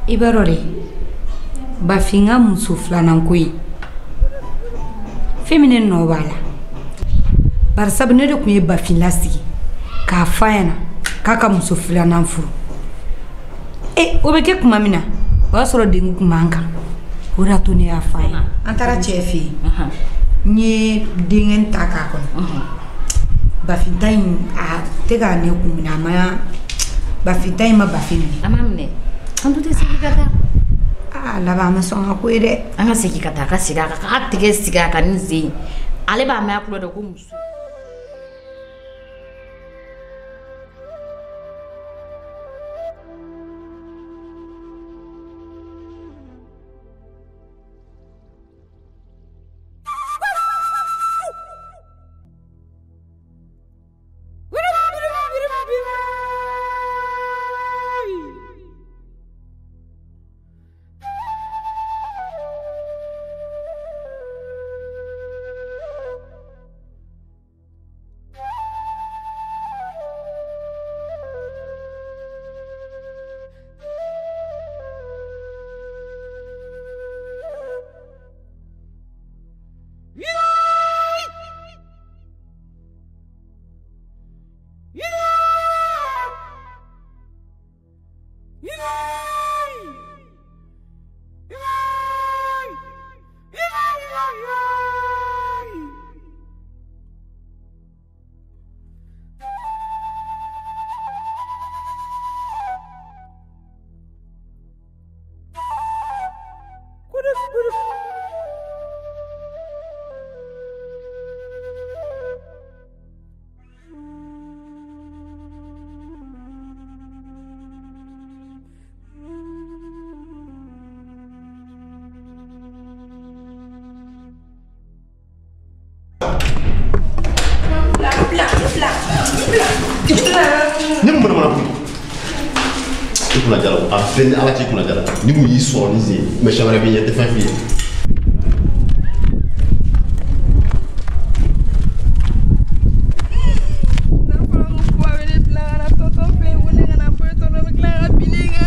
I b'a dɔn dɛ, Bafin ka muso filanan ko in, fɛn min ne nɔ b'a la, bari sabu ne de tun ye Bafin lasigi k'a f'a ɲɛna k'a ka muso filanan furu. E o bɛ kɛ tuma min na, o y'a sɔrɔ degun tun b'an kan, o de y'a to ne y'a f'a ɲɛna. An taara cɛ fɛ yen, n ye denkɛ ta k'a kɔnɔ. Bafin ta in a tɛ ka ne kun minɛ, a ma Bafin ta in ma Bafin minɛ. A ma minɛ. An dun tɛ segin ka taa. Aa laban an ma sɔn ka ko ye dɛ. An ka segin ka taa, a ka segin a kan, k'a tɛgɛ sigi a kan ni sen. Ale b'a mɛn a tulo la ko muso. Ni mun mana ko i kunna jara a bɛɛ ni Ala cɛ kunna jara ni mun y'i sɔrɔ ni sen mɛ siɲɛ wɛrɛ b'i ɲɛ tɛ fɛn f'i ye. N'a fɔra ko Fuwa bɛ ne bila ka na tɔntɔn fɛ yen, ko ne kana bɔ yen, tɔntɔn bɛ tila ka bin ne kan.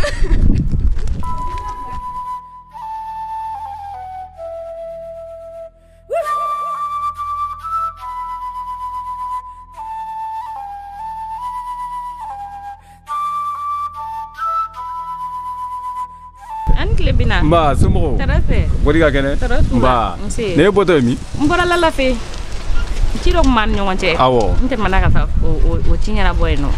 An tile bina. Nba somɔgɔw? Tɔɔrɔ tɛ. Bɔri ka kɛnɛ? Tɔɔrɔ t'u la. Nba. Nse. Ne ye bɔtɔ ye min? N bɔra Lala fɛ yen. Ci dɔ tun b'an ni ɲɔgɔn cɛ. Awɔ. N tɛmɛna ka taa o ci ɲɛnabɔ yen nɔ.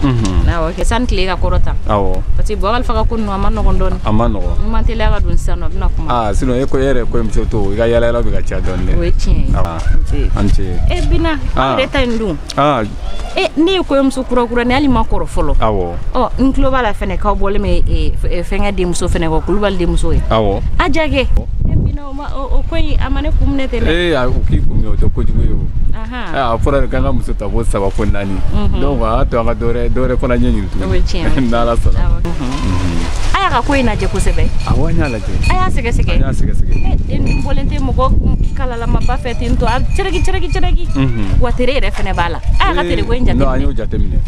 Awɔ kɛ sani tile ka kɔrɔta. Awɔ. Parce que Bɔkali fa ka ko ninnu a ma nɔgɔn dɔɔni. A ma nɔgɔn. N ma teliya ka don sisan nɔ, a bɛna kuma. Aa sinon e ko e yɛrɛ kɔɲɔmuso to i ka yaala yaala bɛ ka caya dɔɔni dɛ. O ye tiɲɛ ye. Awɔ. Nse. An ce. E Bina, Ah. aw yɛrɛ ta in dun. Aa. E ne ye kɔɲɔmuso kura kura ni hali ma kɔrɔ fɔlɔ. Awɔ. Ɔ n tulo b'a la fɛnɛ k'aw bɔlen bɛ fɛnkɛ denmuso fɛnɛ kɔ, Kulubali denmuso ye. Awɔ. A ja kɛ. E Bina o ma o ko in a ma ne kun minɛ ten dɛ. Ee o k'i kun minɛ o tɛ kojugu ye o. Ahan. A fɔra de k'an ka muso ta fo 3 fo 4. Donc a y'a to an ka dɔwɛrɛ fana ɲɛɲini tuguni. O ye tiɲɛ ye. N'Ala sɔnna. Awɔ. A y'a ka ko in lajɛ kosɛbɛ. Awɔ an y'a lajɛ. A y'a sɛgɛsɛgɛ. An y'a sɛgɛsɛgɛ. E den dun bɔlen tɛ mɔgɔ kalalamaba fɛ ten tɔ, a cɛrɛki cɛrɛki cɛrɛki. Wa tere yɛrɛ fɛnɛ b'a la. A y'a ka tere ko in Non an jateminɛ. y'o jateminɛ.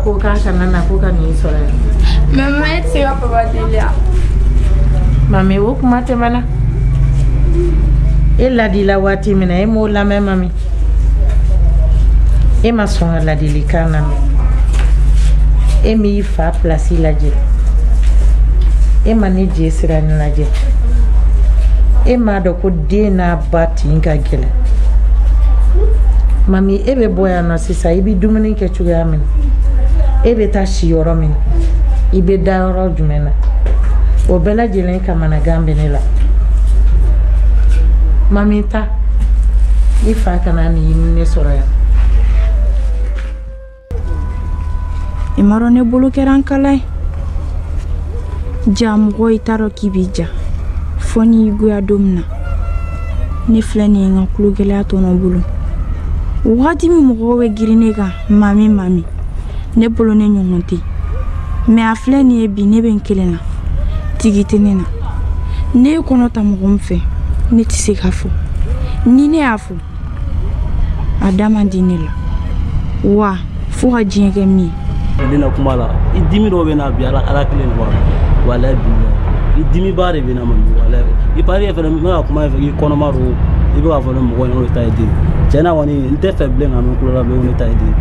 Ko k'a kana na ko ka nin sɔrɔ yan. Mama e tɛ se ka papa deli wa? Mami o kuma tɛmɛna. E ladila waati min na e m'o lamɛn mami. E ma sɔn ka ladilikan lamɛn. E m'i fa pilasi lajɛ. E ma ne je sira ni lajɛ. E m'a dɔn ko den n'a ba tin ka gɛlɛn. Mami e bɛ bɔ yan nɔ sisan i bɛ dumuni kɛ cogoya min na. E bɛ taa si yɔrɔ min na, i bɛ da yɔrɔ jumɛn na, o bɛɛ lajɛlen kamanagan bɛ ne la. Mami ta, I fa kana ni ne sɔrɔ yan. I m'a dɔn ne bolo kɛra n kala ye. Ja mɔgɔ i t'a dɔn k'i b'i ja fo n'i y'i goya don min na. Ne filɛ nin ye n ka tulogɛlɛya tɔnɔ bolo. Wagati min mɔgɔw bɛ girin ne kan mami mami, ne bolo ne ɲɔgɔn tɛ. Mais a filɛ nin ye bi ne bɛ n kelen na, tigi tɛ ne na. Ne ye kɔnɔ ta mɔgɔ min fɛ, ne tɛ se k'a fɔ. Ni ne y'a fɔ, a da man di ne la. Wa fo ka diɲɛ kɛ min ye. Ne na kuma la, i dimi dɔw bɛ na bi ala ala kelen de b'a dɔn. Walayi bilayi, i dimi ba de bɛ na mami walayi. I pari fɛnɛ n bɛ ka kuma i fɛ k'i kɔnɔma don, i bɛ k'a fɔ ne mɔgɔ ɲɛna ko ne ta ye den. Tiɲɛ na kɔni n tɛ fɛ bilen ka mɛn kulo la bilen ko ne ta ye den.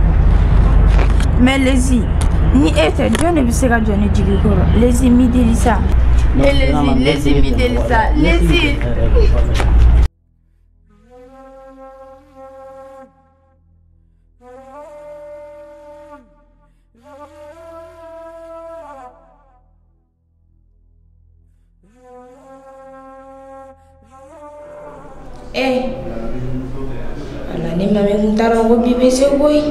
Mais Lezi, ni e tɛ jɔn de bɛ se ka jɔ ne jigi kɔrɔ? Lezi m'i deli sa. Lezi, Lezi m'i deli sa. Lezi. Ala ne mami kun t'a dɔn ko bi bɛ se koyi.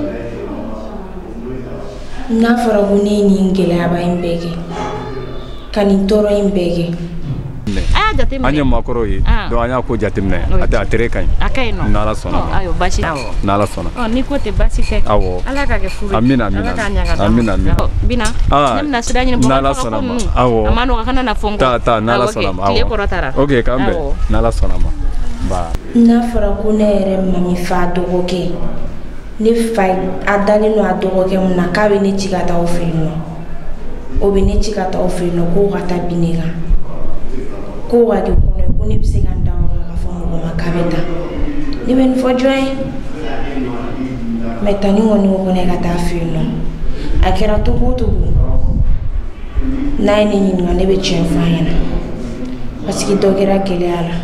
N'a fɔra ko ne ye nin gɛlɛyaba in bɛɛ kɛ, ka nin tɔɔrɔ in bɛɛ kɛ. An ye maakɔrɔw ye, donc an y'a ko jateminɛ, a tere ka ɲi. A ka ɲi nɔ. N'Ala sɔnna ma. Ayiwa baasi tɛ. N'Ala sɔnna. N'i ko ten baasi tɛ. Awɔ. Ala ka kɛ furu ye. Amina amina. Ala k'a ɲɛ ka d'an ma. Amina amina. Bina. Ne bɛna sira ɲini N'Ala sɔnna ma. Awɔ. A ma nɔgɔn a kana na fɔ n kɔ. Taa taa n'Ala sɔnna ma. Tile kɔrɔtara. Ok k'an bɛn. N'Ala sɔnna ma. Ba. N'a fɔra ko ne yɛrɛ mami fa dɔgɔkɛ, ne fa a dalen don a dɔgɔkɛ mun na k'a bɛ ne ci ka taa o fɛ yen nɔ, o bɛ ne ci ka taa o fɛ yen nɔ k'o ka taa bin ne kan, k'o ka kɛ kɔnɔ ye ko ne bɛ se ka n da o kan k'a fɔ mɔgɔ ma k'a bɛ taa. Ne bɛ nin fɔ jɔn ye? Mais tani kɔni ko ko ne ka taa fɛ yen nɔ, a kɛra togo o togo, n'a ye ne ɲininka ne bɛ tiɲɛ fɔ a ɲɛna parce que dɔ kɛra gɛlɛya la.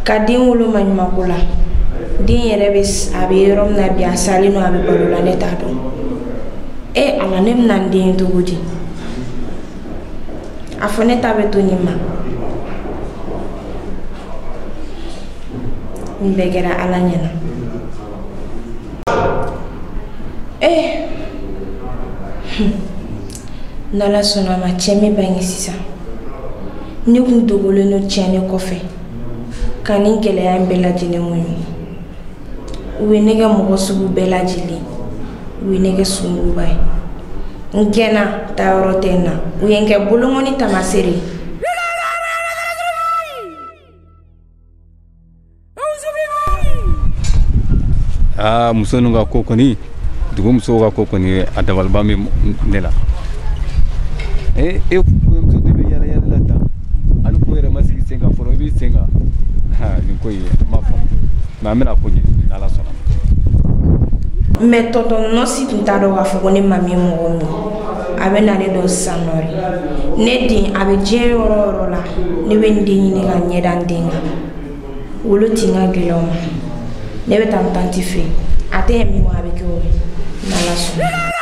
Ka den wolo maɲumako la, den yɛrɛ bɛ a bɛ yɔrɔ min na bi a salen don a bɛ balo la ne t'a dɔn. E Ala ne bɛna n den ye cogo di? A fɔ ne ta bɛ to nin ma. Nin bɛɛ kɛra Ala ɲɛna. N'Ala sɔnna a ma cɛ min bange sisan, ne kun dogolen don cɛ ne kɔfɛ. Ka nin gɛlɛya in bɛɛ lajɛlen muɲu. U ye ne kɛ mɔgɔ sugu bɛɛ lajɛlen, u ye ne kɛ sunguruba ye. N gɛnna taayɔrɔ tɛ n na, u ye n kɛ bolonkɔni taamasere ye. Aa muso ninnu ka ko kɔni, dugu musow ka ko kɔni a dabaliban bɛ ne la. E kɔɲɔmuso de bɛ yala yala la tan, hali ko yɛrɛ ma sigi sen kan fɔlɔ, i b'i sen kan. Nin ko in n m'a faamu, mais an bɛna ko ɲɛɲini n'Ala sɔnna ma. Mais tonton Nɔsi tun t'a dɔn k'a fɔ ko ne mami ye mɔgɔ min ye. A bɛ na ne dɔn sisan nɔ de. Ne den a bɛ diɲɛ yɔrɔ o yɔrɔ la, ne bɛ n den ɲini ka ɲɛ da n den kan. Wolo tin ka gɛlɛn o ma. Ne bɛ taa n tanti fɛ yen. A tɛ min kɔ a bɛ kɛ o ye. N'Ala sɔnna.